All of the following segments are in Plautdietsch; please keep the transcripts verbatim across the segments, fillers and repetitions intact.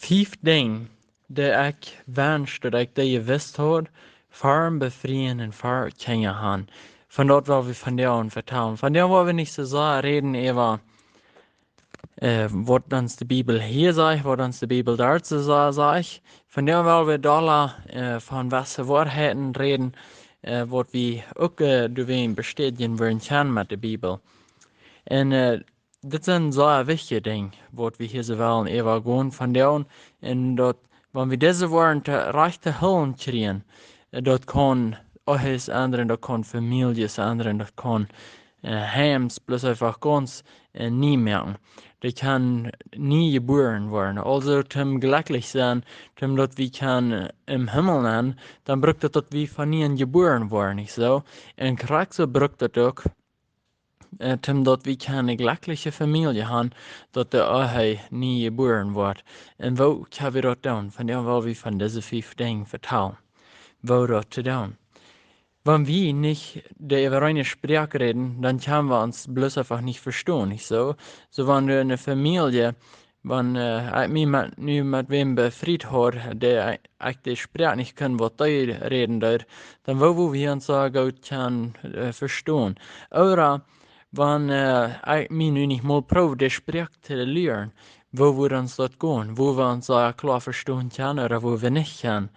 Fief Dinja, dee ekj wensch, daut ekj dee jewist haud, ver befrieen un ver Kjinja han. Von daut well wie vondoag vetalen. Vondoag well wie nich soo sea räden äwa, äh, waut ons de Bibel hia sajcht, waut ons de Bibel doa soo sea sajcht. Vondoag well wie dolla, äh, von jewesse Woarheiten räden, äh, waut wie uk, äh, doawäajen bestädjen wudden kjennen met de Bibel. Un, äh, dit sent sea wichtje Dinja, waut wie hia soo wellen äwagonen vondoag. Un daut, wan wie dise Woarheiten to, rajcht to hoolen kjrieen, äh, daut kaun Ehes endren, daut kaun Famieljes endren, daut kaun, äh, Heims bloos eefach gaunz, äh, nie moaken. Dee kjennen nie jebuaren woaren. Aulsoo, toom jlekjlich sennen, toom daut wie kjennen, äh, em Himmel sennen, dan brukt daut, daut wie von nieem jebuaren woaren, nich soo? Un krakjt soo brukt daut uk, äh, toom daut wie kjennen ne jlekjliche Famielje han, daut de Ehe nie jebuaren woat. Un woo kjenn wie daut doonen? Vondoag well wie von dise fief Dinja vetalen. Woo daut to doonen. Wan wie nich de äwareene Sproak räden, dan kjenn wie ons bloos eefach nich vestonen, nich soo? Soo, wan du enne Famielje, wan, äh, ekj mie met, nu met wäm befriet haud, dee ekj, ekj de Sproak nich kunn, waut dee räden deed, dan woo, woo wie ons soo goot kjennen, äh, vestonen. Ooda wan, äh, ekj mie nu nich mol proow, de Sproak to lieren, woo wudd ons daut gonen? Woo wie ons soo kloa vestonen kjennen ooda woo wie nich kjennen?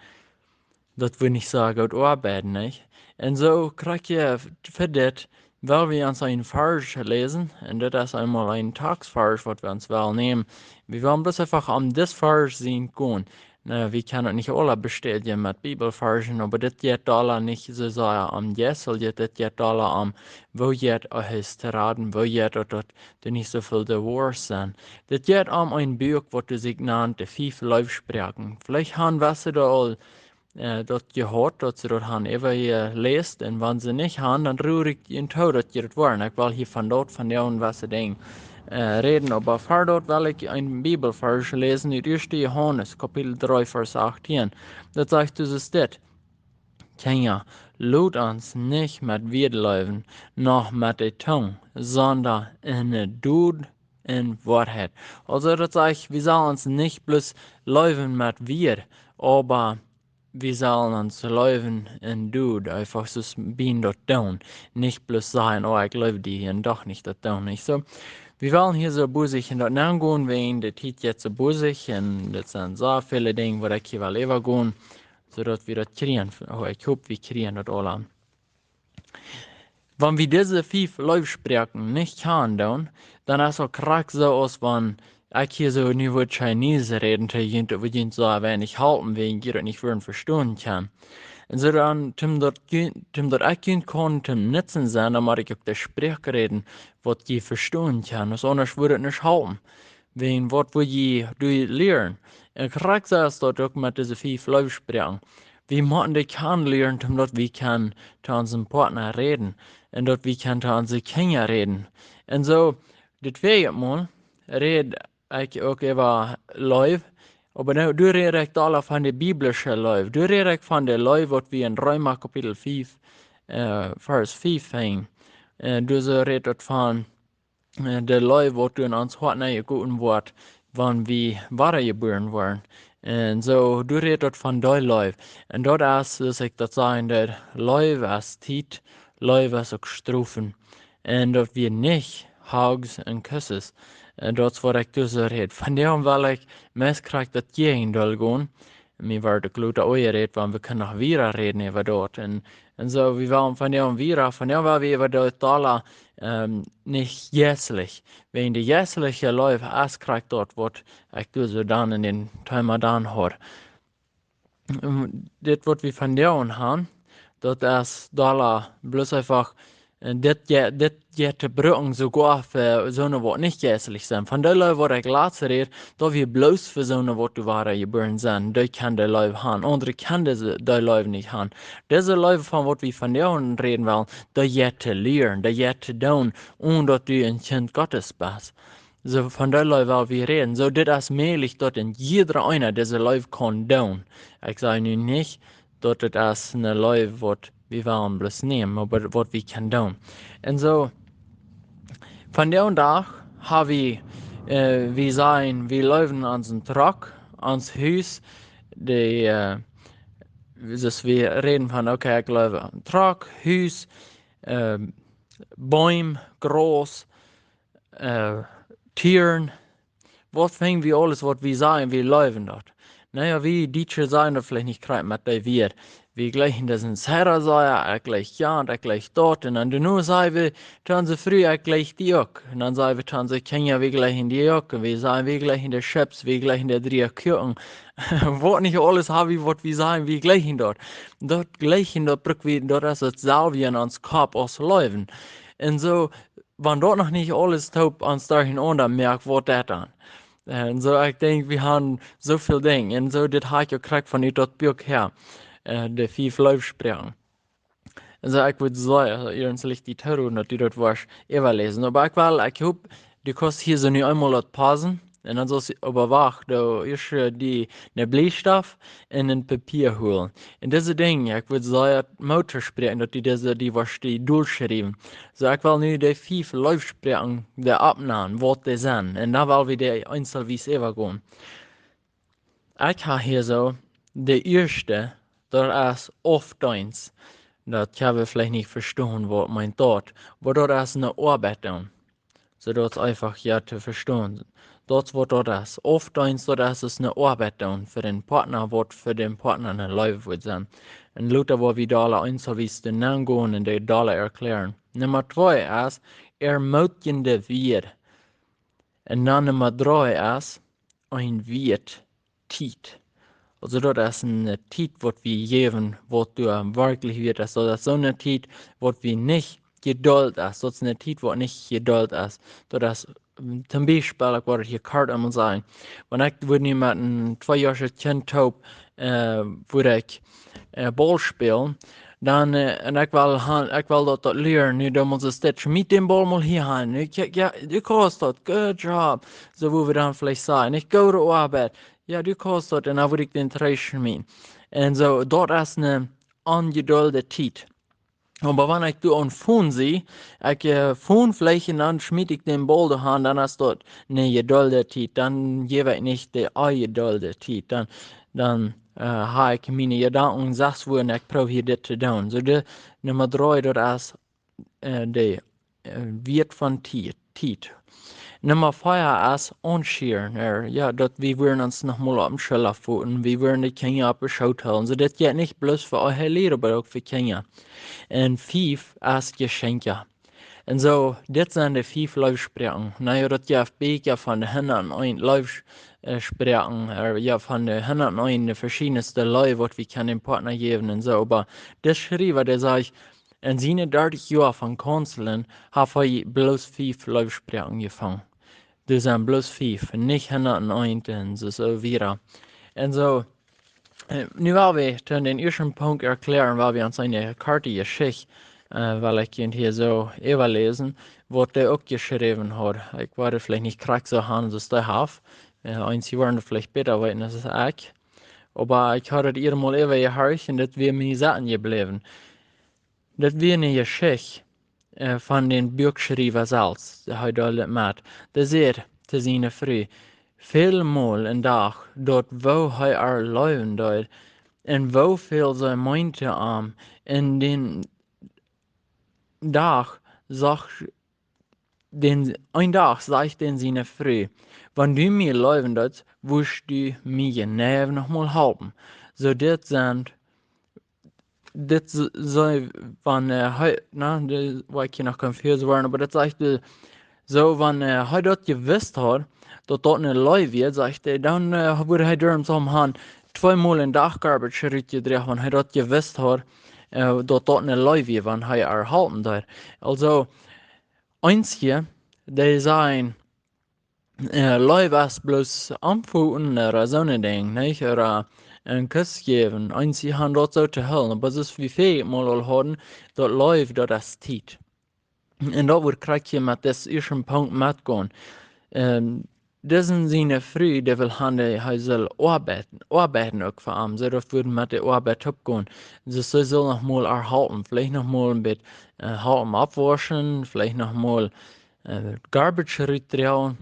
Daut wudd nich soo goot oabeiden, nich? Un soo kjrie wie f-, fa dit, well wie ons een Varsch läsen, un dit es eemol een Taksvarsch, waut wie ons wellen nämen. Wie wellen bloos eefach om dis Varsch sennen gonen. Na, wie kjennen daut nich aula bestädjen met Bibelvarschen, oba dit jeit dolla nich soo sea om Jeisteljet, dit jeit dolla om, woo jeit Ehes to raden, woo jeit daut, daut doa nich soo väl Divorce sent. Dit jeit om een Buak, waut sikj nant de fief Leefsproaken. Veleicht han jewesse doa aul, äh, daut jehiat, daut see daut han äwajeläst. Un wan see nich han, dan räd ekj junt too, daut jie daut woaren. Ekj well hia von daut, vondoag jewesse Dinja, äh, räden. Oba ver daut well ekj een Bibelvarsch läsen, ut Ieeschte Johanes, Kapitel dree, Varsch achtieen. Daut sajcht soo dit: Kjinja, lot ons nich met Wieed leewen, noch met de Tung, sonda enne Dot un Woarheit. Aulsoo, daut sajcht, wie sellen ons nich bloos leewen met Wieed, oba wie sellen ons leewen enne Dot, eefach soo aus wie daut doonen. Nich bloos sajen: "Oh, ekj leew die," un doch nich daut doonen, nich soo? Wie wellen hia soo bosich enn daut nengonen, wäajen de Tiet jeit soo bosich, un daut sent soo väle Dinja, waut ekj hia well äwagonen, soo daut wie daut kjrieen. Oh, ekj hop, wie kjrieen daut aula. Wan wie dise fief Leefsproaken nich kjanen doonen, dan es daut krakjt soo aus wan ekj hia soo nu wudd Chinese räden, to junt, daut wudd junt soo weinich halpen, wäajen jie daut nich wudden vestonen kjennen. Un soo dan, toom daut ju-, toom daut ekj junt kaun toom Nutzen sennen, dan mott ekj uk de Sproak räden, waut jie vestonen kjennen. Wiels aundasch wudd daut nich halpen. Wäajen waut wudd jie doa lieren? Un krakjt soo es daut uk met dise fief Leefsproaken. Wie motten dee kjanen lieren, toom daut wie kjennen to onsen Partner räden. Un daut wie kjennen to onse Kjinja räden. Un soo, dit tweede Mol räd ekj uk äwa Leew. Oba nu, doa räd ekj dolla von de biblische Leew. Doa räd ekj von de Leew, waut wie enn Reema Kapitel fief, äh, Varsch fief finjen. Äh, doa soo räd daut von, äh, de Leew, waut doa enn ons Hoat nenjegoten woat, wan wie wadajebuaren woaren. Un soo, doa räd daut von dee Leew. Un daut es, soo aus ekj daut säd, de Leew es Tiet, Leew es uk Strofen. Un daut wie nich hugs un kisses. Un daut es waut ekj doa soo räd. Vondoag well ekj meist krakjt daut Jäajendeel gonen. Mie woat uk lota aunjerädt, wan wie kjennen noch wieda räden äwa daut. Un, un soo, wie wellen vondoag wieda, vondoag well wie äwa daut dolla, ähm, nich jeistlich. Wäajen de jeistliche Leew es krakjt daut, waut ekj doa soo dan enn dän Thema dan haud. Ähm, dit, waut wie vondoag han, daut es dolla bloos eefach, äh, dit je-, dit jeit to brucken soogoa fa soone, waut nich jeistlich sent. Von dee Leew, waut ekj latst räd, daut wia bloos fa soone, waut doa wadajebuaren sent. Dee kjennen dee Leew han. Aundre kjennen dise, dee Leew nich han. Dise Leew, von waut wie vondoag räden wellen, dee jeit to lieren, dee jeit to doonen, onen daut du een Kjint Gottes best. Soo, von dee Leew well wie räden. Soo, dit es mäajlich, daut een jieda eena dise Leew kaun doonen. Ekj saj nu nich, daut et es eene Leew, waut wie wellen bloos nämen, oba waut wie kjennen doonen. Un soo, vondoag ha wie, äh, wie sajen, wie leewen onsen Truck, ons Hus, dee, äh, dus wie räden von, okay, ekj leew Truck, Hus, äh, Beem, Graus, äh, Tieren, waut finj wie aules, waut wie sajen, wie leewen daut. Na jo, wie Dietsche sajen daut veleicht nich krakjt met dee Wieed. Wie jleichen disen Sera sea, ekj jleich Jant, ekj jleich daut. Un dan doano saj wie to onse Fru, ekj jleich die uk. Un dan saj wie to onse Kjinja, wie jleichen die uk. Un wie sajen, wie jleichen de Chips, wie jleichen de Dreejakuaken. Waut nich aules ha wie, waut wie sajen, wie jleichen daut. Daut jleichen, daut bruck wie, daut es daut selwje en ons Kopp aus leewen. Un soo, wan daut noch nich aules toop ons derchenaunda moakt, waut daut dan? Un soo, ekj denkj, wie haben soo väl Dinja. Un soo, dit ha ekj uk krakjt von ut daut Buak häa, äh, de fief Leefsproaken. Un soo, ekj wudd sea, äh, iernstlich die tooroden, daut du daut woascht äwaläsen. Oba ekj well, ekj hop, du kaust hia soo nu eemol daut pausen. Un dan saust du oba wachten, du ieescht, äh, die, een Bliestaft un een Papia holen. Un dise Dinja, ekj wudd sea Moot toospräakjen, daut du dise, die woascht die dolschriewen. Soo, ekj well nu de fief Leefsproaken, de oppnämen, waut dee sent. Un dan well wie dee eenzelwies äwagonen. Ekj ha hia soo, de ieeschte, daut es Aufdeenst. Daut kjenn wie veleicht nich vestonen, waut meent daut. Oba daut es eene Oabeit dan. Soo, daut es eefach, jo, to vestonen. Daut es waut daut es. Aufdeenst, daut es, es eene Oabeit dan fa dän Partna, waut fa dän Partna eene Leew woat sennen. Un lota woa wie doa eenzelwies doano gonen un dee doa erkjlären. Numma twee es ermutigende Wieed. Un dan Numma dree es een Wieet Tiet. Aulsoo daut es eene Tiet, waut wie jäwen, waut doa werkjlich wieet es. Daut es soone Tiet, waut wie nich Jedult es. Daut es eene Tiet, waut nich Jedult es. Daut es, mm, toom Biespel, ekj wudd hia kort eemol sajen. Wan ekj wudd nu met een tweejoaschet Kjint toop, äh, wudd ekj, äh, Baul spälen, dan, äh, un ekj well han, ekj well daut, daut lieren, nu dan mott et dit, schmiet dän Baul mol hia han. Nu, kjikj, jo, du kaust daut, good job. Soo, woo wie dan veleicht sajen, ekj, goode Oabeit. Jo, du kaust daut, un dan wudd ekj dän trigjschmieten. Un soo, daut es eene onjedulde Tiet. Oba wan ekj doa aum Phone sie, ekj, äh, phone veleicht un dan schmiet ekj dän Baul doa han, dan es daut eene jedulde Tiet. Dan jäw ekj nich de onjedulde Tiet. Dan, dan, äh, ha ekj miene Jedanken sest wua un ekj proow hia dit to doonen. Soo, de Numma dree, daut es, äh, de, äh, Wieet von Tiet, Tiet. Numma vea es aunschieren, äh, jo, daut wie wudden ons noch mol opp de Schulla foten, wie wudden de Kjinja opp de Schoot hoolen. Soo, dit jeit nich bloos fa eure Liera, oba uk fa Kjinja. Un fief es Jeschenkja. Un soo, dit sent de fief Leefsproaken. Na jo, daut jeft Bieekja von de hundat eent Leefs-, äh, Sproaken, äh, jo, von de hundat eent de veschiednste Leew, waut wie kjennen dän Partna jäwen un soo. Oba de Schriewa, dee sajcht, en siene dartich Joa von counseling haft hee bloos fief Leefsproaken jefungen. Doa sent bloos fief, nich hundat eent un soo, soo wieda. Un soo, äh, nu well wie dan dän ieeschten Punkt erkjlären, well wie ons eene korte Jeschicht, äh, well ekj junt hia soo äwaläsen, waut dee uk jeschräwen haud. Ekj wudd veleicht nich krakjt soo han, aus dee haft. Äh, eenje woaren veleicht bäta weeten aus ekj. Oba ekj haud et ea mol äwajehorcht un daut wia mie sitten jebläwen. Daut wia eene Jeschicht, äh, von dän Buakschriewa selfst, dee hee doa met. Dee säd to siene Fru, väl mol een Dach, daut woo hee ar leewen deed, un woo väl see meent to am, un dän Dach sach dän, een Dach sajcht dän siene Fru, wan du mie leewen deetst, wurscht du mie jeneiw noch mol halpen. Soo dit sent, dit s-, soo, wan, äh, hee, na, de, woa ekj hia noch confused woaren, oba daut sajcht, äh, soo, wan, äh, hee daut jewist haud, daut daut eene Leew wia, sajcht hee, dan, äh, wudd hee doarom soo han, twee mol een Dach garbage rutjedroagen, wan hee daut jewist haud, äh, daut daut eene Leew wia, wan hee ar halpen deed. Aulsoo, eenje, dee sajen, äh, Leew es bloos aunfoten ooda soone Dinja, nich? Ooda een Kuss jäwen. Eenje han daut soo to hoolen. Oba soo aus wie väl mol aul hauden, daut Leew, daut es Tiet. Un daut woat krakjt hia met disen ieeschten Punkt metgonen. Ähm, dise siene Fru, dee well han, dee, hee saul oabeiden, oabeiden uk fa am. Soo daut wudd met de Oabeit oppgonen. Soo, see saul noch mol ar halpen. Veleicht noch mol een bät, äh, halpen oppwauschen, veleicht noch mol, äh, garbage rutdroagen.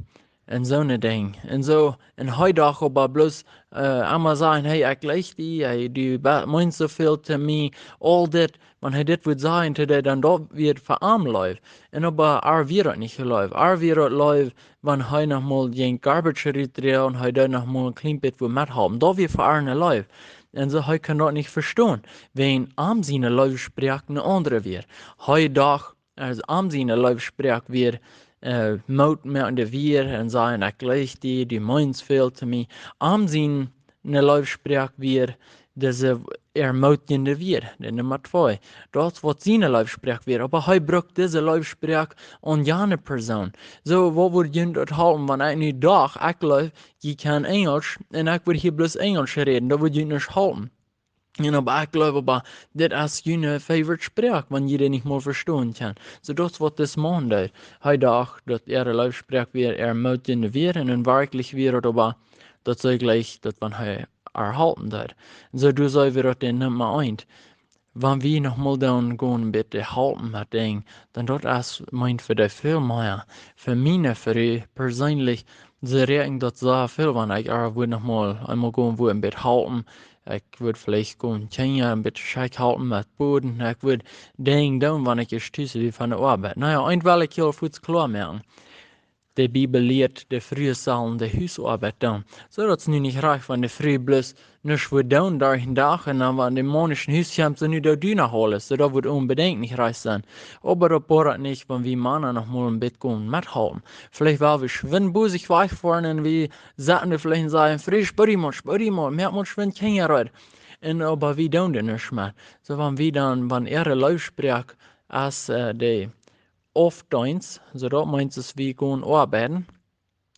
Un soone Dinj. Un soo, un hee docht oba bloos, äh, emma sajen, hey, ekj leew die, hey, du be-, meenst soo väl to mie, aul dit, wan hee dit wudd sajen to dee, dan daut wia fa am Leew. Un oba ar wia daut nich Leew. Ar wia daut Leew, wan hee noch mol jinkj garbage rutdroagen un hee deed noch mol een kjlien bät waut methalpen. Daut wia fa ar ne Leew. Un soo, hee kunn daut nich vestonen. Wäajen am siene Leewssproak ne aundre wia. Hee docht, aus am siene Leewssproak wia, äh, Moot moaken de Wieed un sajen, ekj leew die, du meenst väl to mie. Am siene Leewssproak wia dise ermootjende Wieed, de Numma twee. Daut waut siene Leewssproak wia. Oba hee brukt dise Leewssproak aun jane Persoon. Soo, waut wudd junt daut halpen, wan ekj nu docht, ekj leew, jie kjennen Enjlisch, un ekj wudd hia bloos Enjlisch räden, daut wudd junt nich halpen. Un oba ekj leew, oba dit es june favorite Sproak, wan jie dee nich mol vestonen kjennen. Soo daut waut dis Maun deed. Hee docht, daut äare Leewssproak wia ermootjende Wieed, un werkjlich wia daut oba, daut see jlikj, daut wan hee ar halpen deed. Un soo, du see wia daut de Numma eent. Wan wie noch mol dan gonen bät halpen met Dinj, dan daut es, meent fa dee väl mea. Fa miene Fru perseenlich, see räakjent daut soo väl, wan ekj ar wudd noch mol eemol gonen, wua een bät halpen. Ekj wudd veleicht gonen Kjinja een bät schekj halpen met Boden. Ekj wudd Dinj doonen, wan ekj ieescht tus wia von de Oabeit. Na jo, eent well ekj hia fuaz kloa moaken. De Bibel lieet, de Frues sellen de Husoabeit doonen. Soo daut es nu nich rajcht, wan de Fru bloos nuscht wudd doonen derch dän Dach un dan, wan de Maun ieescht no Hus kjemt, soo nu doo du noch aules. Soo daut wudd onbedinjt nich rajcht sennen. Oba daut bodat nich, wan wie Mana noch mol een bät gonen methalpen. Veleicht well wie schwind bosich wajchfoaren un wie sitten doa veleicht un sajen, Fru, spood die mol, spood die mol, moak mol schwind Kjinja reed. Un oba wie doonen doa nuscht met. Soo wan wie dan, wan äare Leewssproak es, äh, de Aufdeenst, soo daut meent, aus wie gonen oabeiden.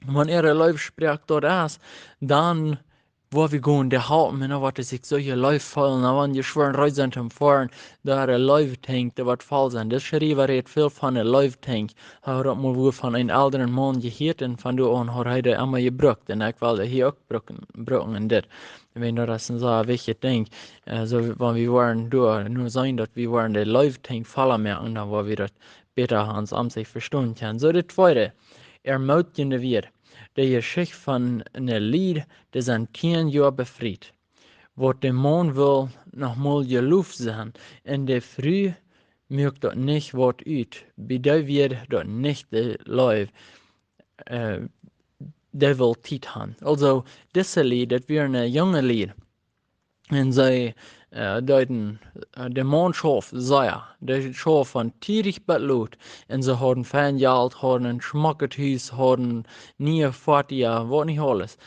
Wan äare Leewssproak daut es, dan woa wie gonen dee halpen, un dan woat see sikj soo jeleeft feelen, un wan jie schwoa reed sent toom foaren, dan äare Leewtankj, dee woat voll sennen. Dis Schriewa rät väl von de Leewtankj. Hee haud daut mol wua von een eldren Maun jehieet, un von doa aun haud hee dee emma jebrukt, un ekj well dee hia uk brucken, brucken en dit. Wäajen daut es een sea wichtjet Dinkj. Äh, soo, wan wie woaren doa nu seenen, daut wie woaren de Leewtankj volla moaken, dan woa wie daut bäta aun ons sikj vestonen kjennen. Soo, de tweede, ermootjende Wieed. De Jeschicht von ne Lied, dee sent tieen Joa befriet. Waut de Maun well noch mol jeloft sennen. Un de Fru moakt daut nich waut ut. Bie dee wia daut nich de Leew, äh, dee well Tiet han. Aulsoo, dise Lied, daut wia ne junge Lied. Un see, äh, deeden, äh, de Maun schauft sea. Dee schauft von tiedich bat lot. Un see hauden fein Jelt, hauden een schmocket Hus, hauden niee Foatieja, waut nich aules.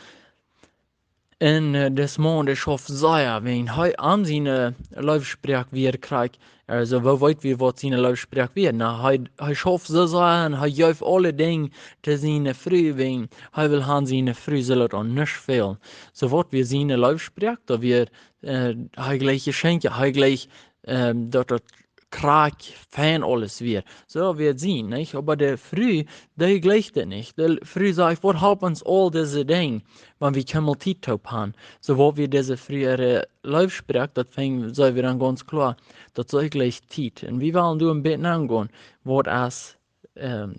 Un, äh, dis Maun, dee schauft sea, wäajen hee am siene Leewssproak wia krakjt, äh, soo, woo weet wie waut siene Leewssproak wia? Na, hee, hee schauft soo sea un hee jeef aule Dinj to siene Fru, wäajen hee well han, siene Fru sull daut aun nuscht fälen. Soo waut wia siene Leewssproak, daut wia, äh, hee jlikjt Jeschenkja, hee jlikjt, ähm, daut daut krakjt fein aules wia. Soo wia et sien, nich? Oba de Fru, dee jlikjt daut nich. De Fru sajcht, waut halpt ons aul dise Dinj, wan wie kjeenmol Tiet toop han? Soo waut wia dise Fru äare Leewssproak, daut finj see wia dan gaunz kloa, daut see jlikjt Tiet. Un wie wellen doa een bät aungonen, waut es, ähm,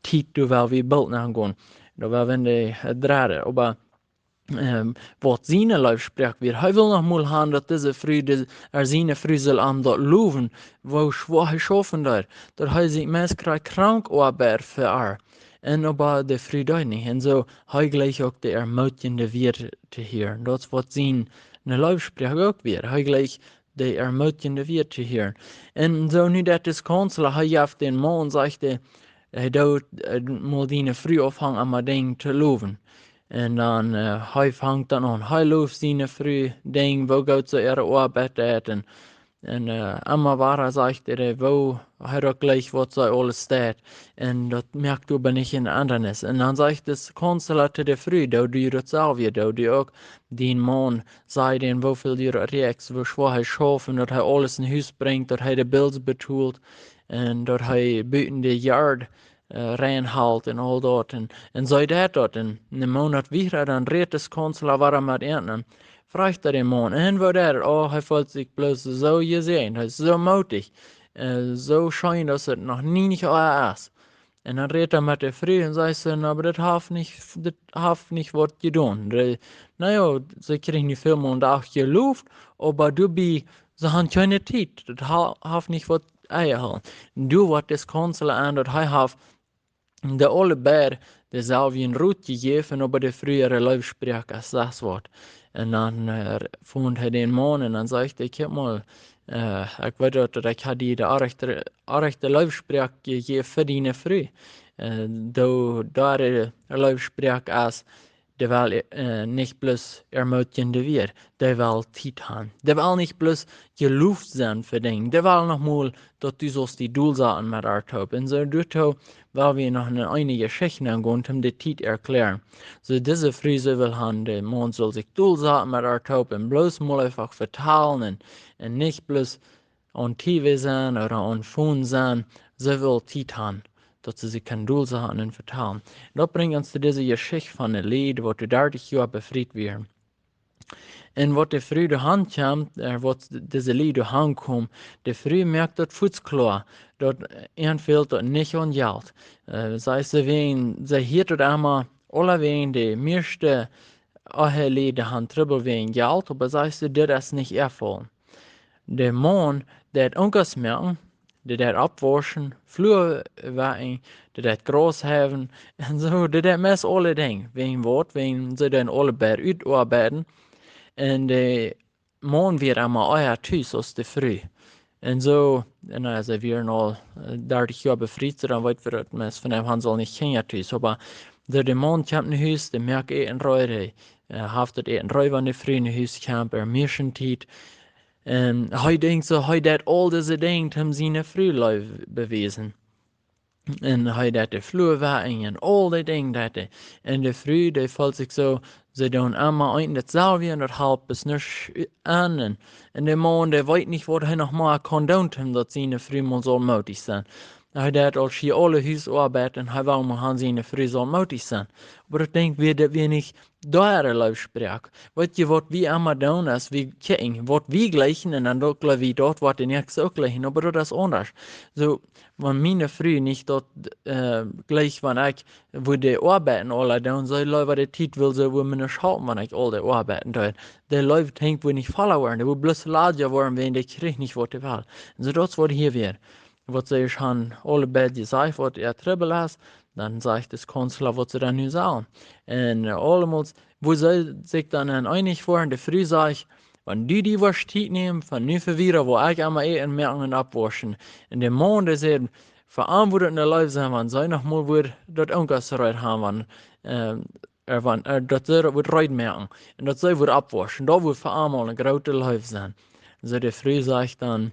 Tiet, doa well wie boolt aungonen. Doa well wie en de, äh, dredde. Oba ähm, waut siene Leewssproak wia. Hee well noch mol han, daut dise Fru, de, ea siene Fru sull am daut lowen, woo schwoa hee schaufen deed. Daut hee sikj meist krakjt krank oabeid fa ar. Un oba de Fru deed nich. Un soo, hee jlikjt uk de ermootjende Wieed to hieren. Daut es waut siene Leewssproak uk wia. Hee jlikjt de ermootjende Wieed to hieren. Un soo nu daut dis Counselor, hee jeft dän Maun, sajcht hee, hee deed, äh, mol siene Fru aunfangen aun Dinj to lowen. Un dan, äh, hee fangt dan aun, hee loft siene Fru, Dinj, woo goot see äare Oabeit deit. Un, un, äh, emma wada sajcht hee, woo hee uk jlikjt, waut see aules deit. Un daut moakt oba nich een Endanis. Un dan sajcht dis Counselor to de Fru, doo du daut selwje, doo du uk dän Maun sajen, woo väl du räakjst, woo schwoa hee schauft, un daut hee aules no Hus brinjt, daut hee de Bills betolt, un daut hee buten de Jart, äh, rein helt un aul daut. Un, un see deit daut. Un een Moonat wieda, dan rät dis Counselor wada met an. Un fruach hee dän Maun, un woo deit et? Oh, hee feelt sikj bloos soo jesäajent, hee es soo mootich, äh, soo scheen, daut et noch nie nich ea es. Un dan rät hee met de Fru un sajcht see: "Na, oba daut haft nich, daut haft nich waut jedonen. De, na jo, see kjrieen nu väl mol een Dach jeloft, oba doabie, see han kjeene Tiet. Daut ha-, haft nich waut enjehoolen." Un doa woat dis Counselor aun, daut hee haft de aule beid deeselwje Rot jejäft, oba de Fru äare Leefsproak es sest waut. Un dan, äh, funk hee dän Maun un dan säd hee: "Kjikj mol, äh, ekj weet daut, daut ekj haud die de rajchte, rajchte Leefsproak jejäft fa diene Fru. Äh, dee, äare Leefsproak es, dee well, äh, nich bloos ermutigende Wieed, dee well Tiet han. Dee well nich bloos jeloft sennen fa Dinja. Dee well noch mol, daut du saust die dolsaten met äa toop." Un soo doatoo well wie noch eene, eene Jeschicht aungonen, om de Tiet erkjlären. Soo, dise Fru, see well han, de Maun saul sikj dolsaten met äa toop un bloos mol eefach vetalen un, un nich bloos aun T V sennen ooda aun Phone sennen. See well Tiet han, daut see sikj kaun dolsaten un vetalen. Un daut brinjt ons to dise Jeschicht von de Lied, waut doa dartich Joa befriet wieren. Un waut de Fru doa han kjemt, äh, waut dise Lied doa han kjemt, de Fru moakt daut fuaz kloa, daut äa fält daut nich aun Jelt. Äh, see es wäajen, see hieet daut emma, aulawäajen de mieeschte Ehelied han Trubbel wäajen Jelt, oba see sajcht, dit es nich äa Faul. De Maun, dee deit Unkas moaken, dee deit oppwauschen, Flua wajchmoaken, dee deit Graus heiwen, un soo, dee deit meist aule Dinja. Wäajen waut? Wäajen see doonen aule beid utoabeiden. Un de Maun wia emma ea tus aus de Fru. Un soo, un, äh, see wieren aul, äh, dartich Joa befriet, soo dan weet wie daut meist von am, han see aul nich Kjinja tus. Oba de, de Maun kjemt no Hus, dee moakt Äten reed, äh, haft daut Äten reed, wan de Fru no Hus kjemt, äa mieeschte Tiet. Un hee denkjt soo, hee deit aul dise Dinja, om siene Fru Leew bewiesen. Un hee deit de Flua wajchmoaken un aul dee Dinja deit hee. Un de Fru, dee felt sikj soo, see doonen emma eent un daut selwje un daut halpt bloos nuscht aun. Un, un de Maun, dee weet nich, waut hee noch mea kaun doonen, om daut siene Fru mol saul mootich sennen. Hee deit aul schia aule Husoabeit un hee well mol han, siene Fru saul mootich sennen. Oba daut denkjt hee, daut wia nich äare Leefsproak. Weet jie, waut wie emma doonen, es wie kjikjen, waut wie jlikjen, un dan uk jleich wie daut, waut de Näakjste uk jlikjt, oba daut es aundasch. Soo, wan miene Fru nich daut, äh, jlikjt, wan ekj wudd de Oabeiten aula doonen, see leewa de Tiet well, see wudd mie nich halpen, wan ekj aul de Oabeiten doo. De Leew denkjt, wudd nich folla woaren, dee wudd bloos ladja woaren, wan dee kjricht nich, waut dee well. Un soo, daut es waut hia wia. Waut see ieescht han aule beid jesajcht, waut äa Trubbel es, dan sajcht de Counselor, waut see dan nu sellen. Un, äh, aulemol, woo see sikj dan aun eenich wieren, de Fru sajcht: "Wan du die woascht Tiet nämen, von nu fa wieda woa ekj emma Äten moaken un oppwauschen." Un de Maun, dee säd, fa am wudd daut ne Leew sennen, wan see noch mol wudd daut Unkas reed han, wan, äh, äh, wan, äh, daut see daut wudd reed moaken. Un daut see wudd oppwauschen. Daut wudd fa am aul ne groote Leew sennen. Soo de Fru sajcht dan: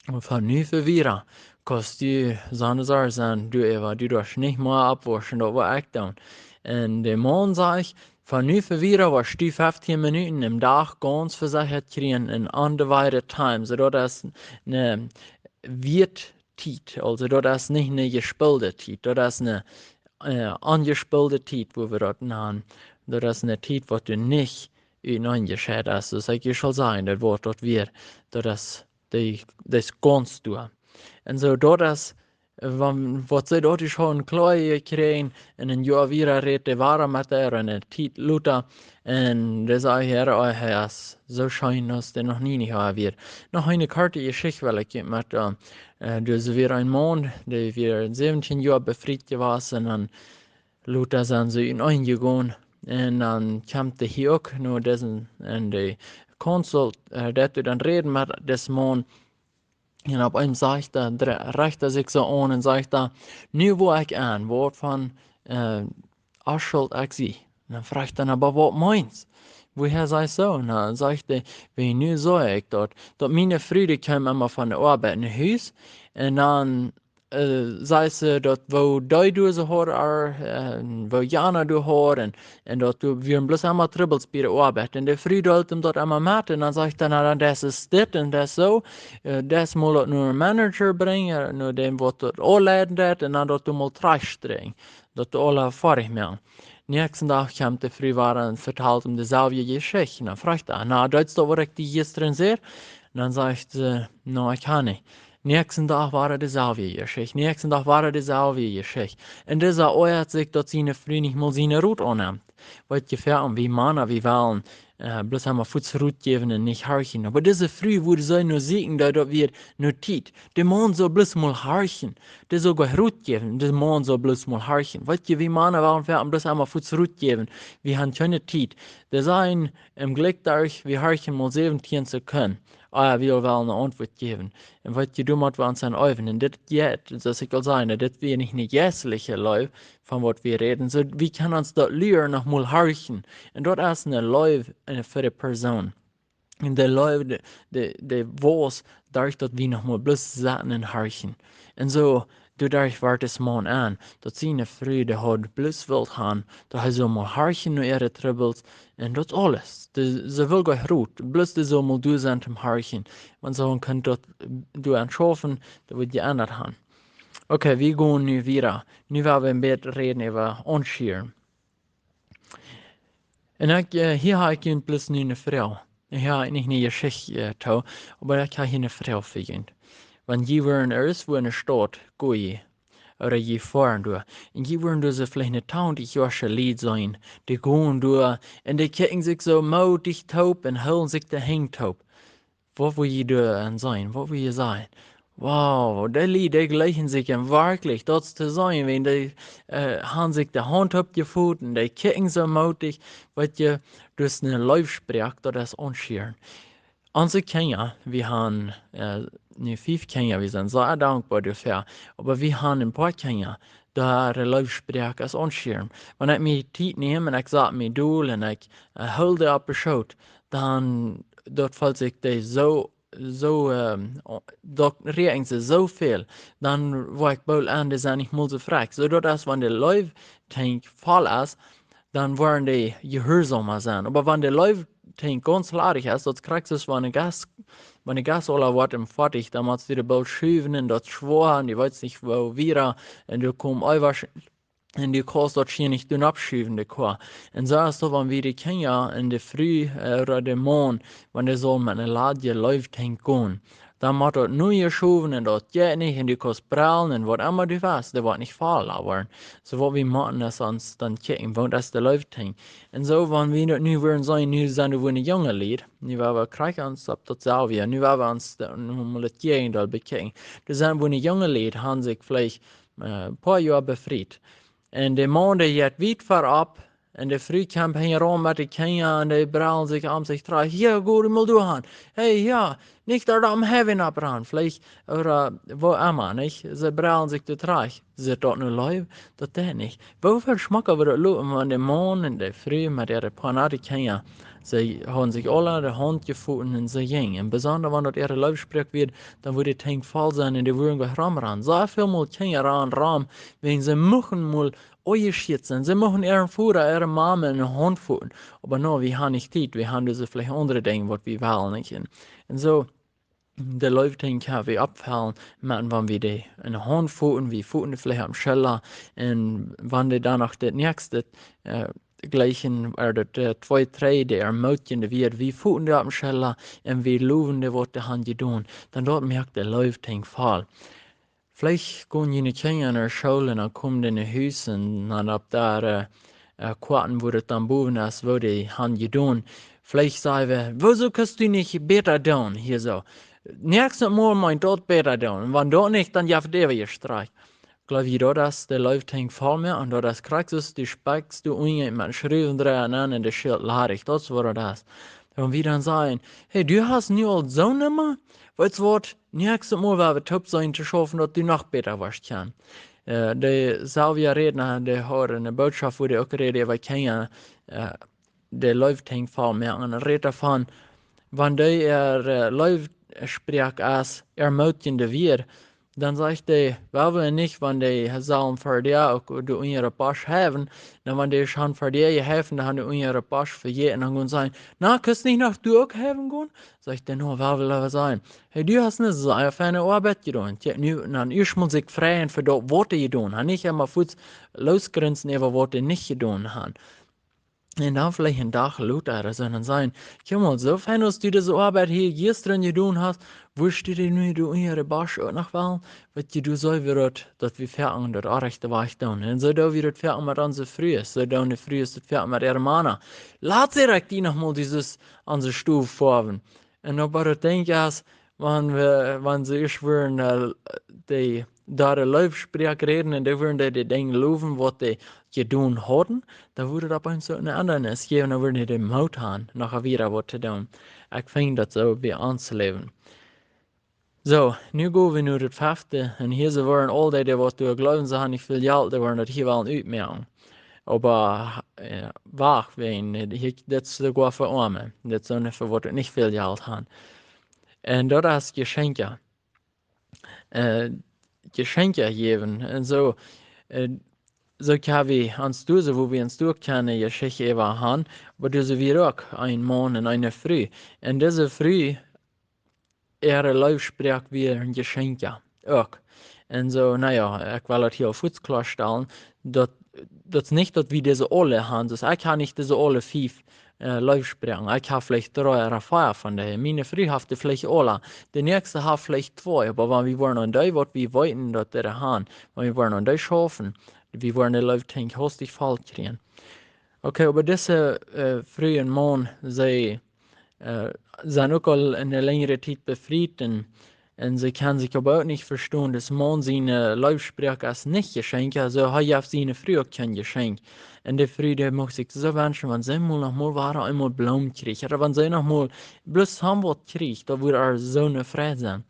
"Von nu fa wieda kaust du sennen, soo sennen, du Eva, du doascht nich mea oppwauschen, daut woa ekj doonen." Un de Maun sajcht: "Von nu fa wieda woascht du feftieen Minuten em Dach gaunz vesechat kjrieen en undivided time." Soo, daut es ne Wieet Tiet, aulsoo daut es nich ne jespolde Tiet, daut es ne, äh, onjespolde Tiet, woo wie daut nanen. Daut es ne Tiet, waut du nich uteneen jescheit hast. Soo aus ekj saul sajen, daut Wuat, daut wia, daut es dee, dee es gaunz doa. Un soo, daut es, äh, wan, waut see daut ieescht hauden kloa jekjräajen, un een Joa wieda räd dee wada met äa, un ne Tiet lota, un dee säd: "Herr, oh, hee es soo scheen aus dee noch nie nich wia." Noch eene korte Jeschicht well ekj met, äh, äh, doa wia een Maun, dee wia säwentieen Joa befriet jewast, un dan lota sent see uteneen jegonen. Un dan kjemt hee hia uk no disen, un de Counsel, äh, deit dan räden met disen Maun. Un opp eemol sajcht hee, dre-, rajcht hee sikj soo aun un sajcht hee: "Nu woa ekj aun, waut von, äh, Onschult ekj sie." Un dan fruacht hee: "Oba waut meenst? Wuarom sie soo?" Un dan sajcht hee: "Wan nu soo ekj daut, daut miene Fru, dee kjeem emma von de Oabeit no Hus, un dan, äh, säd see daut, woo dee doa soo haud, äh, woo jana doa haud, un, un daut doa wieren bloos emma Trubbels bie de Oabeit. Un de Fru deelt am daut emma met, un dan sajcht hee: 'Na, dan, daut es dit un daut es soo, äh, daut mol daut no een Manager brinjen, no däm, waut daut aunleiden deit, un dan daut doa mol trajchtstreien, daut doa aula foadich moaken.'" Näakjsten Dach kjemt de Fru wada un vetalt am deselwje Jeschicht. Un dan fruacht hee: "Na, deetst daut, waut ekj die jistren säd?" Un dan sajcht see: "No, ekj kaun nich." Näakjsten Dach wia daut deeselwje Jeschicht. Näakjsten Dach wia daut deeselwje Jeschicht. Un dee oajat sikj, daut siene Fru nich mol sienen Rot aunnemt. Waut jefält, wie Mana, wie wellen äh, bloos emma fuaz Rot jäwen un nich horchen. Oba dise Fru wudd soo no sieekjen, daut, daut wia no Tiet. De Maun sull bloos mol horchen. Dee sull goa Rot jäwen, de Maun sull bloos mol horchen. Waut jie, wie Mana wellen foaken bloos emma fuaz Rot jäwen. Wie han kjeene Tiet. Dee sajen, em Jlikj doa, wie horchen mol säwentieen Sekunden. Ah, wie wellen ne Auntwuat jäwen. Un waut jie, doa mott wie ons aun äwen. Un dit jeit, soo aus ekj aul säd, dit wia nich ne jeistliche Leew, von waut wie räden. Soo, wie kjennen ons daut lieren noch mol horchen. Un daut es ne Leew fa de Persoon. Un de Leew, de, de, de wauss, doaderch daut wie noch mol bloos sitten un horchen. Un soo, doaderch wort dis Maun aun, daut siene Fru, dee haud bloos wult han, daut hee sull mol horchen no äare Trubbels. Un daut aules. Dee, see wull goa Rot, bloos dee sull mol doa sennen toom horchen. Wan see kunn daut, äh, doa aun schaufen, daut wudd jeendat han. Okay, wie gonen nu wieda. Nu woa wie een bät räden äwa aunschieren. Un ekj, äh, hia ha ekj junt bloos nu ne Froag. Hia ha ekj nich ne Jeschicht, äh, too, oba ekj ha hia ne Froag fa junt. Wan jie wieren ieescht wua ne Staut, goa jie, ooda jie foaren doa. Un jie wieren doa soo veleicht ne twintich Joa Lied seenen, dee gonen doa, un dee kjikjen sikj soo mootich toop un hoolen sikj de Henj toop. Waut wudd jie doa aun sajen? Waut wudd jie sajen? Wow, dee Lied, dee jlikjen sikj werkjlich, daut es to seenen, wan dee, äh, han sikj de Haunt oppjefoten, dee kjikjen soo mootich, waut jie, daut es ne Leefsproak, daut es aunschieren. Onse Kjinja, wie han, äh, nu fief Kjinja, wie sent sea dankboa doafäa, oba wie han een poa Kjinja, doa äare Leefsproak es aunschieren. Wan ekj mie Tiet näm un ekj sat mie dol un ekj, äh, hool dee opp de Schoot, dan, daut felt sikj dee soo, soo, ähm, o-, daut räakjent see soo väl, dan woa ekj boolt aun, dee sent nich mol soo frakj. Soo daut es, wan de Leeftankj voll es, dan woaren dee jehuarsauma sennen. Oba wan de Leeftankj gaunz ladich es, daut krakjt es, wan de Gas, wan de Gas aula woat em Foatich, dan motst du dee boolt schuwen un daut schwoa un du weetst nich woo wieda un du kommst äwasch un du kaust daut schia nich doonen oppschuwen, de Koa. Un soo es daut, wan wie de Kjinja un de Fru, äh, ooda de Maun, wan dee saul met ne ladje Leeftankj gonen, dan mott daut nu jeschowen un daut jeit nich un du kaust prellen un waut emma du west, dee woat nich voll woaren. Soo waut wie motten es ons dan kjikjen, waut es de Leeftankj. Un soo, wan wie daut nu wieren seenen, nu sent doa wua ne junge Lied, nu woa wie krakjt ons opp daut selwje, nu woa wie ons de, nu mol daut Jäajendeel bekjikjen. Doa sent wua ne junge Lied, han sikj veleicht, äh, poa Joa befriet. Un de Maun, dee jeit wiet verop, un de Fru kjemt hinjaraun met de Kjinja, un dee prellen sikj om sikj trigj. Hia, go du mol doa han. Hey, jo, nich doa aum Highway oppran, veleicht, ooda woo emma, nich? See prellen sikj doa trigj. Sitt daut nu Leew? Daut deit nich. Woo väl schmocka wudd daut loten, wan de Maun un de Fru met äare poa naute Kjinja, see hauden sikj aula de Haunt jefoten un see jinjen. Un besonda wan daut äare Leefsproak wia, dan wudd de Tankj voll sennen un dee wudden goa romrannen. Soo väl mol Kjinja rannen rom, wäajen see muchten mol aunjeschieet sennen. See muchten äaren Voda, äare Mame ne Haunt foten. Oba nä, wie han nich Tiet, wie han dise veleicht aundre Dinja, waut wie wellen, nich? Un, un soo, de Leeftankj kjenn wie oppfellen, met wan wie dee ne Haunt foten, wie foten dee veleicht opp de Schulla, un wan dee dan noch daut näakjste, äh, jlikjen, ooda daut, äh, twee, dree, dee ermootjende Wieed, wie foten dee opp de Schulla, un wie lowen dee, waut dee han jedonen, dan daut moakt de Leeftankj voll. Veleicht gonen june Kjinja no School un dan komen dee no Hus un dan opp de, äh, äh, Koaten, wua daut dan bowen es, waut dee han jedonen. Veleicht saj wie, wuarom kaust du nich bäta doonen, hia soo. Näakjstet Mol mott daut bäta doonen. Wan daut nich, dan jeft daut eewje Streit. Jleew jie, daut es de Leeftankj voll moaken, un daut es krakjt soo, du spekjst, du unjen met Schruwendreia aun un de Schilt ladich. Daut es waut daut es. Wan wie dan sajen, hey, du hast nu aul soo ne Numma, weetst waut, näakjstet Mol woa wie toop sennen to schaufen, daut du noch bäta woascht kjennen. Äh, de Sylvia Redner, dee haud ne Bootschoft, wua dee uk räd äwa Kjinja, äh, de Leeftankj voll moaken. Un räd doavon, wan dee äa, äh, Leefsproak es ermootjende Wieed, dan sajcht dee, well wie nich, wan dee sellen ver die uk de unjre Posch heiwen, dan wan dee schon ver die jehewen, dan han dee unjre Posch vejäten un gonen sajen, na, kaust nich noch du uk heiwen gonen? Sajcht dee, no, well wie leewa sajen, hey, du hast ne sea feine Oabeit jedonen. Tja, nu, dan ieescht mott sikj freien fa daut, waut dee jedonen han. Nich emma fuaz losgrinsen äwa waut dee nich jedonen han. Un dan veleicht een Dach lota, daut see dan sajen: "Kjikj mol, soo fein aus du dise Oabeit hia jistren jedonen hast, wurscht du dee nu doa unja de Bosch uk noch wellen?" Weetst du, soo wia daut, daut wie foaken daut orrajchte Wajch doonen. Un soo doo wie daut foaken met onse Frues, soo doonen de Frues daut foaken met äare Mana. "Lat see, ekj die noch mol dise, onse Stow foawen." Un oba daut denkj ekj, aus wan wie, wan see ieescht wudden, äh, dee doa de Leefsproak räden un dee wudden dee, dee Dinja lowen, waut dee jedonen hauden, dan wudd daut opp eemol een Endanis jäwen, dan wudden dee dän Moot haben, noch wieda waut to doonen. Ekj finj daut soo bie ons Läwen. Soo, nu go wie no daut fefte, un hia sent wie aul dee, dee waut doa jleewen, see haben nich väl Jelt, dee wudden daut hia wellen utmoaken. Oba, äh, wacht, wan, äh, hia, daut es soogoa fa Oame, daut sent fa waut nich väl Jelt haben. Un daut es Jeschenkja. Äh, Jeschenkja jäwen. Un soo, äh, soo kjenn wie ons doa, soo woo wie ons doa kjennen, Jeschicht äwa haben, oba doa sent wie uk een Maun un eene Fru. Un dise Fru, äare Leefsproak wieren Jeschenkja uk. Un soo, na jo, ekj well daut hia fuaz kloastalen, daut, daut es nich daut wie dise aule haben, dus ekj hab nich dise aule fief, äh, Leefsproaken. Ekj hab veleicht dree ooda vea von dee. Miene Fru haft dee veleicht aule. De näakjste haft veleicht twee, oba wan wie woaren aun dee, waut wie weeten daut dee haben, wan wie woaren aun dee schaufen, wie woaren de Leeftankj haustich voll kjrieen. Okay, oba dise, äh, Fru un Maun, see, äh, sent uk aul eene lenjre Tiet befriet un, un see kjennen sikj oba uk nich vestonen. Dän Maun siene Leefsproak es nich Jeschenkja, soo hee jeft siene Fru uk kjeen Jeschenkj. Un de Fru, dee mucht sikj soo wenschen, wan see mol noch mol wada eemol Bloomen kjricht, ooda wan see noch mol bloos waut kjricht, daut wudd ar soone Freid sennen.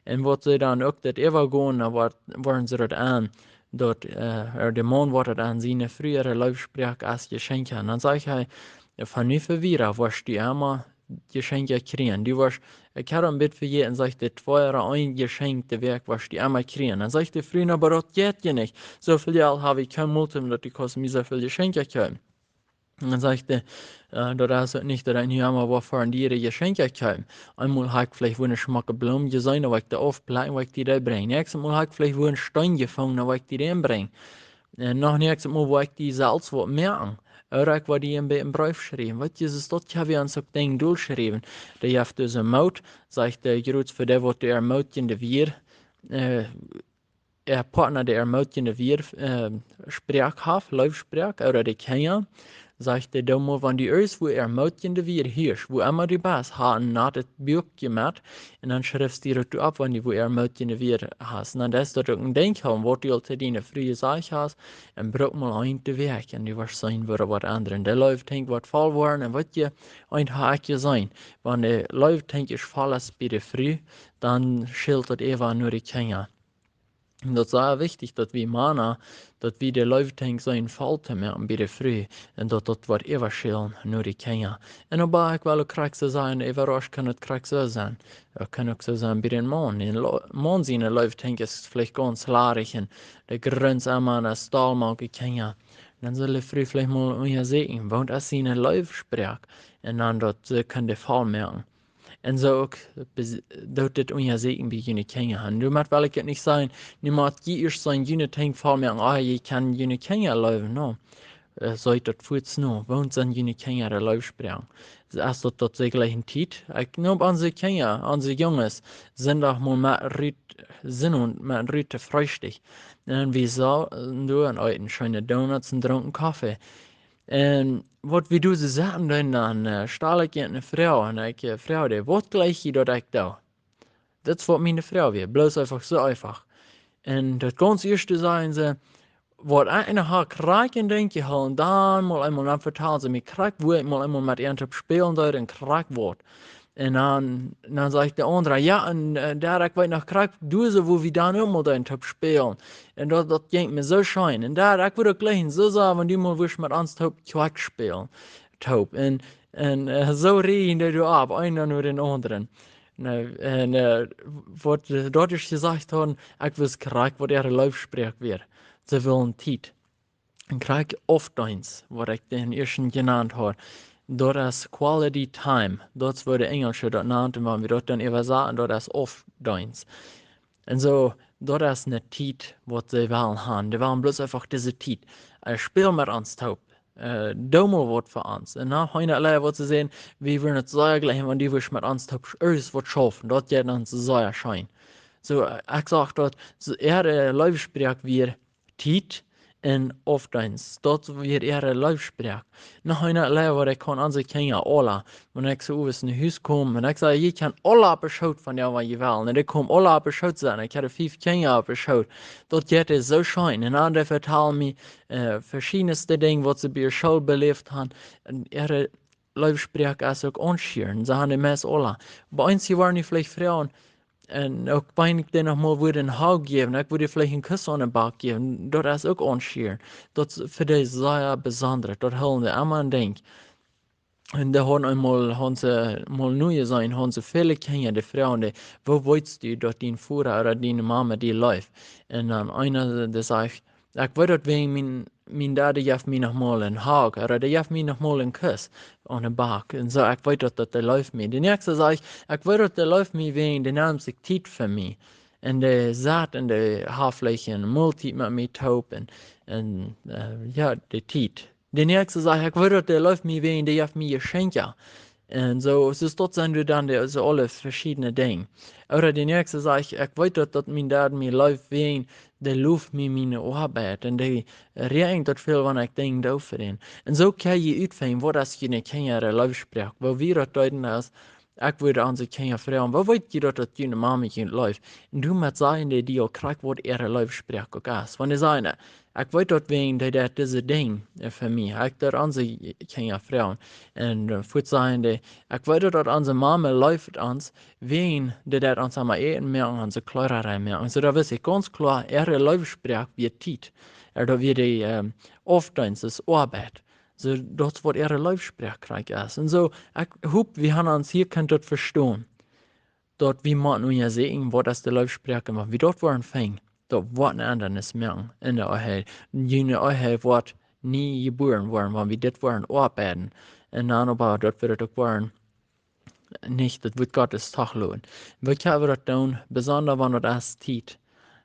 Un waut see dan uk daut äwagonen, dan woat, woaren see daut aun, daut, äh, ooda de Maun woat daut aun siene Fru äare Leefsproak aus Jeschenkja. Un dan sajcht hee: "Von nu aun wieda woascht du emma Jeschenkja kjrieen. Du woascht, ekj hab een bät vejäten, sajcht hee, twee ooda een Jeschenkj de Wäakj woascht du emma kjrieen." Dan sajcht de Fru: "Na, oba daut jeit je nich. Soo väl Jelt hab ekj kjeen Moot, om daut du kaust mie soo väl Jeschenkja kjeepen." Un dan sajcht hee: "Äh, daut es uk nich daut ekj nu emma woa fa diere Jeschenkja kjeepen. Eemol hab ekj veleicht wua eene schmocke Bloom jeseenen, woa ekj dee aufplekjen, woa ekj die dee brinjen. Näakjstet Mol hab ekj veleicht wua een Steen jefungen, woa ekj die dän brinjen. Un noch näakjstet Mol woa ekj die selfst waut moaken. Ooda ekj woa die een bät een Breef schriewen." Weetst du, daut hab wie ons uk Dinja dol schriewen. Dee jeft dise Moot, sajcht hee, jrods fa dee, waut de ermutigende Wieed, äh, äa Partner de ermutigende Wieed, äh, Sproak haft, Leefsproak, ooda de Kjinja, sajcht hee: "Doo mol, wan du irjentwua ermutigende Wieed hieescht, wua emma du best, hab een natet Buak jemoakt, un dan schriefst du daut opp, wan du wua ermutigende Wieed hast. Un dan deist daut uk een Denkj haben, waut du aul to diene Fru jesajcht hast, un bruk mol eent de Wäakj, un du woascht seenen, woat waut endren." De Leeftankj woat voll woaren, un weetst du, eent hab ekj jeseenen, wan de Leeftankj es voll es bie de Fru, dan schilt daut äwa no de Kjinja. Un daut es sea wichtich, daut wie Mana, daut wie de Leeftankj seenen voll to moaken bie de Fru, un daut daut woat äwaschillen no de Kjinja. Un oba ekj well uk krakjt soo sajen, äwarascht kaun daut krakjt soo sennen. Daut kaun uk soo sennen bie dän Maun. Dän Lo-, Maun siene Leeftankj es veleicht gaunz ladich un dee grunt emma un es stolt mank de Kjinja. Dan saul de Fru veleicht mol unjasieekjen, waut es siene Leefsproak, un dan daut see kjennen voll moaken. Un soo uk bes-, doot dit unjasieekjen bie june Kjinja. Un doamet well ekj daut nich sajen, nu mott jie ieescht seenen, june Tankj voll moaken, ea jie kjennen june Kjinja leewen, no. Äh, soo daut fuaz no, waut sent june Kjinja äare Leefsproaken? Es daut, daut see jlikj een Tiet, ekj neem onse Kjinja, onse Junges, Sindach mol met rut, Sindach mol met rut to Freestikj. Un wie saten doa un eeten scheene Donuts un drunken Koffe. Un waut wie doa soo saten, dan, dan, äh, stal ekj eene Froag, un ekj, äh, froag dee: "Waut jlikj jie daut ekj doo?" Daut es waut miene Froag wia, bloos eefach soo eefach. Un daut gaunz ieeschte säden see, waut ekj noch haud krakjt een Denkj jeholpen, dan mol eemol, dan vetalen see mie krakjt, woo ekj mol eemol met an toop spälen deed un krakjt waut. Un dan, dan sajcht de aundra: "Jo, un, äh, doa, ekj weet noch krakjt, doa soo, woo wie dan uk mol deeden toop spälen. Un daut, daut jinkj mie soo scheen. Un doa, ekj wudd uk jlikj soo sajen, wan du mol wurscht met ons toop Kjoakj spälen." Toop. Un, un, äh, soo räden dee doa opp, eena no dän aundren. Un, äh, un, äh, waut, äh, daut es jesajcht haud, ekj wist krakjt, waut äare Leefsproak wia. See wullen Tiet. Un krakjt Aufdeenst, waut ekj dän ieeschten jenant haud, daut es quality time. Daut es, woo de Enjelsche daut nanden, un wan wie daut dan äwasaten, daut es Aufdeenst. Un soo, daut es ne Tiet, waut see wellen haben. Dee wellen bloos eefach dise Tiet. Äh, späl met ons toop. äh, doo mol waut fa ons. Un dan hee nich leewa waut to sajen, wie wudden et sea jleichen, wan du wurscht met ons toop irjent waut schaufen. Daut jeit dan sea scheen. Soo, äh, ekj sach daut, soo, äare Leefsproak wia Tiet un Aufdeenst. Daut wia äare Leefsproak. Noch eene Lia, waut ekj kaun aun onse Kjinja aula, wan ekj soo owes no Hus kom, un ekj saj: "Jie kjennen aula opp de Schoot von dee, wan jie wellen." Un dee komen aula opp de Schoot setten. Ekj haud fief Kjinja opp de Schoot. Daut jeit soo scheen. Un dan dee vetalen mie, äh, veschiednste Dinja, waut see bie School beläft haben. Un äare Leefsproak es uk aunschieren. See haben de meist aula. Bie ons, jie woaren nich veleicht froagen, un uk wan ekj dee noch mol wudd een Hug jäwen, ekj wudd dee veleicht een Kuss aun de Back jäwen, daut es uk aunschieren. Daut es fa dee sea besonda. Daut hoolen dee emma aun denkjen. Un dee haben eemol, haben see mol nu jeseenen, haben see väle Kjinja, dee froagen dee: "Woo weetst du, daut dien Voda ooda diene Mame die leeft?" Un dan eena, dee sajcht: "Ekj weet daut wäajen mien, mien Dad jeft mie noch mol een Hug, ooda dee jeft mie noch mol een Kuss aun de Back." Un soo, ekj weet daut, daut dee leeft mie. De näakjste sajcht: "Ekj weet daut dee leeft mie wäajen dee nemt sikj Tiet fa mie. Un dee sat un dee haft veleicht eene Moltiet met mie toop un, un, äh, jo, de Tiet." De näakjste sajcht: "Ekj weet daut dee leeft mie wäajen dee jeft mie Jeschenkja." Un soo, soo daut sent dan dee, soo aule veschiedne Dinja. Ooda de näakjste sajcht: "Ekj weet daut, daut mien Dad mie leeft wäajen dee loft mie miene Oabeit. Un dee räakjent daut väl, wan ekj Dinja doo fa dän." Un soo kjenn jie utfinjen, waut es june Kjinja äare Leefsproak. Woo wie daut deeden es, ekj wudd onse Kjinja froagen: "Woo weet jie daut, daut june Mame junt leeft?" Un doamet sajen dee die uk krakjt, waut äare Leefsproak uk es. Wan dee sajen: "Ekj weet daut wäajen dee deit dise Dinja, äh, fa mie." Ekj deed onse Kjinja froagen. Un, äh, fuaz sajen dee: "Ekj weet daut, daut onse Mame leeft ons, wäajen dee deit ons emma Äten moaken, onse Kjleeda moaken." Soo, daut wist ekj gaunz kloa, äare Leefsproak wia Tiet. Ooda daut wia dee, ähm, Aufdeenst, es Oabeit. Soo, daut es waut äare Leefsproak krakjt es. Un soo, ekj hop, wie haben ons hia kunt daut vestonen. Daut wie motten unjasäkjen, waut es de Leefsproak, un wan wie daut woaren finjen, daut woat eene Endanis moaken en de Ehe. June Ehe woat nie jebuaren woaren, wan wie dit woaren oabeiden. Un dan oba, daut woat uk woaren, nich, daut woat Gott ons toch lowen. Wie kjennen daut doonen, besonda wan daut es Tiet.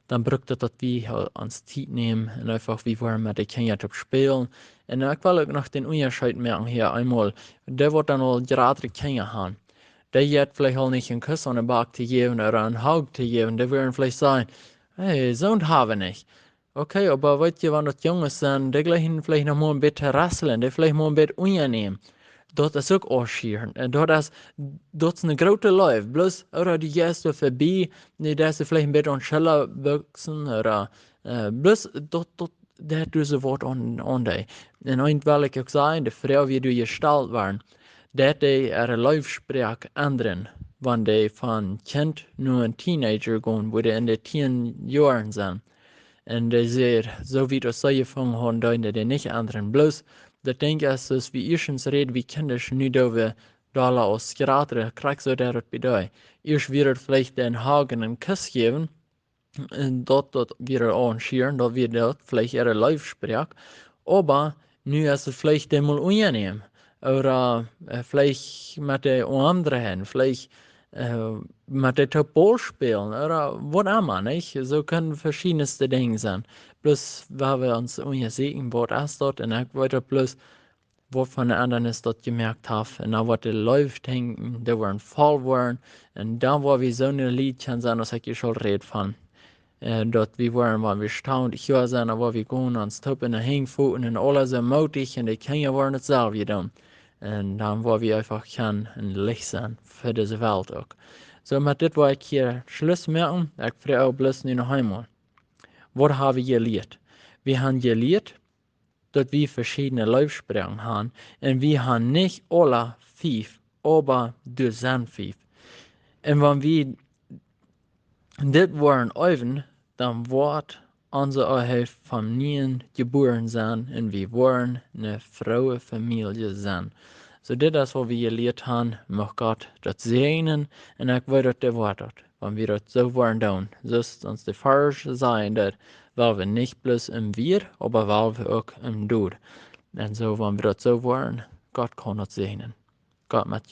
Dan brukt daut, daut wie ons Tiet nämen un eefach wie woaren met de Kjinja toop spälen. Un ekj well uk noch dän Unjascheet moaken hia eemol. Dee waut dan aul jratre Kjinja haben, dee jeit veleicht aul nich een Kuss aun de Back to jäwen ooda een Hug to jäwen. Dee wudden veleicht sajen: "Hey, soont hab wie nich." Okay, oba weet jie, wan daut Junges sent, dee jleichen veleicht noch mol een bät to wrestlen, dee veleicht mol een bät unjanäm. Daut es uk aunschieren. Un daut es, daut es eene groote Leew. Bloos, ooda dee jeist doa verbie, dee deist veleicht een bät aun Schulla buksen, ooda, äh, bloos daut, daut, daut deit soo waut aun, aun dee. Un eent well ekj uk sajen, de Froag, woo dee jestalt woaren, daut dee äare Leefsproak endren, wan dee von Kjint no een Teenager gonen, wua dee en de tieen Joaren sent. Un dee säd, soo wiet aus see jefungen haben, deeden dee nich endren. Bloos, daut Dinkj es, aus wie ieeschtens räden, wie Kjinja, nu doo wie dolla aus jratre, krakjt soo deit daut bie dee. Ieescht wia daut veleicht een Hug un een Kuss jäwen, un daut, daut wia aunschieren, daut wia daut veleicht äare Leefsproak. Oba nu es et veleicht eemol unjanäm. Ooda, äh, veleicht met de Oarm dreien, veleicht, äh, met de toop Ball spälen, ooda waut emma, nich? Soo kjennen veschiednste Dinja sennen. Bloos, wan wie ons unjasäkjen, waut es daut? Un ekj weet daut bloos, waut fa eene Endanis daut jemoakt haft. Un dan woat de Leew, denkj ekj, dee woaren voll woaren. Un dan woa wie soone Lied kjennen sennen, aus ekj hia aul räd von. Äh, daut wie woaren, wan wie stonen, ekj woa sennen, wua wie gonen, ons toop en de Henj foten un aules soo mootich, un de Kjinja woaren daut selwje doonen. Un dan woa wie eefach kjennen een Licht sennen fa dise Welt uk. Soo, met dit woa ekj hia Schluss moaken. Ekj froag bloos nu noch eemol: Waut hab wie jelieet? Wie haben jelieet, daut wie veschiedne Leefsproaken haben, un wie haben nich aula fief, oba doa sent fief. Un wan wie dit woaren äwen, dan woat onse Ehe von nieem jebuaren sennen un wie woaren eene frooe Famielje sennen. Soo, dit es waut wie jelieet haben. Mucht Gott daut säajnen, un ekj weet daut dee woat daut, wan wie daut soo woaren doonen. Soo aus ons de Varsch sajen, daut woa wie nich bloos em Wieed, oba woa wie uk em Doonen. Un soo, wan wie daut soo woaren, Gott kaun daut säajnen. Gott met